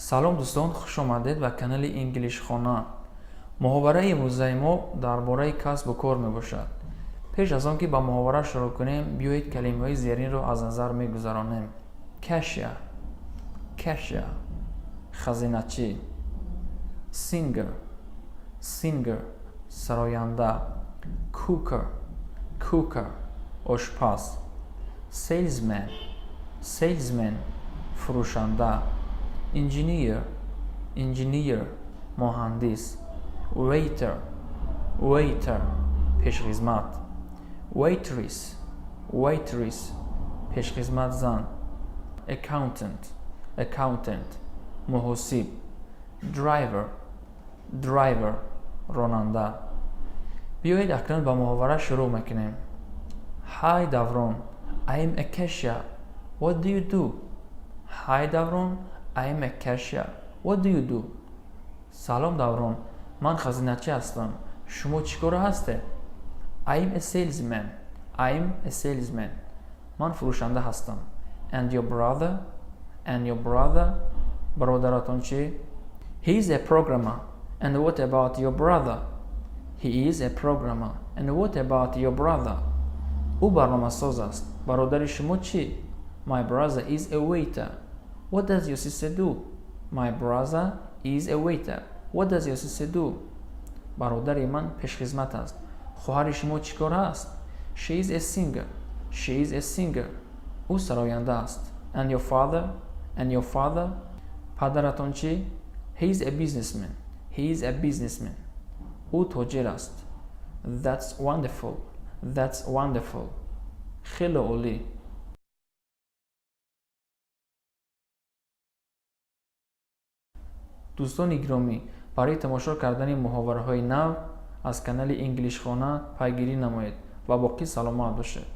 Салом, дӯстон, хуш омадед ба канали Инглишхона. Муҳовараи имрӯзаи мо дар бораи касбу кор мебошад. Пеш аз он ки ба муҳовара шурӯъ кунем, биёед калимаҳои зеринро аз назар мегузаронем. Cashier, cashier, хазиначӣ. Singer, singer, сароянда. Cooker, cooker, ошпаз. Salesman, salesman, фурӯшанда. Engineer, engineer, муҳандис. Waiter, waiter, пешхизмат. Waitress, waitress, пешхизмат зан. Accountant, accountant, муҳосиб. Driver, driver, ронанда. Биёед, акнун ба муҳовара шурӯъ мекунем. Hi, Даврон, I am a cashier. What do you do? Hi, Даврон, I am a cashier. What do you do? Салом, Даврон, ман хазиначӣ ҳастам. Шумо чӣ кора ҳастед? I am a salesman. I am a salesman. Ман фурӯшанда ҳастам. And your brother? And your brother? Бародаратон чӣ? He is a programmer. And what about your brother? He is a programmer. And what about your brother? Ӯ барномасоз аст. Бародари шумо чӣ? My brother is a waiter. What does your sister do? My brother is a waiter. What does your sister do? Бародари ман пешхизмат аст. Хоҳари шумо чӣ кор аст? She is a singer. She is a singer. Ӯ сароянда аст. And your father? And your father? Падаратон чӣ? He is a businessman. He is a businessman. Ӯ тоҷир аст. That's wonderful. That's wonderful. Хеле олӣ. Дӯстони гиромӣ, барои тамошо кардани муҳовараҳои нав аз канали Инглишхона пайгирӣ намоед ва боқӣ саломат бошед.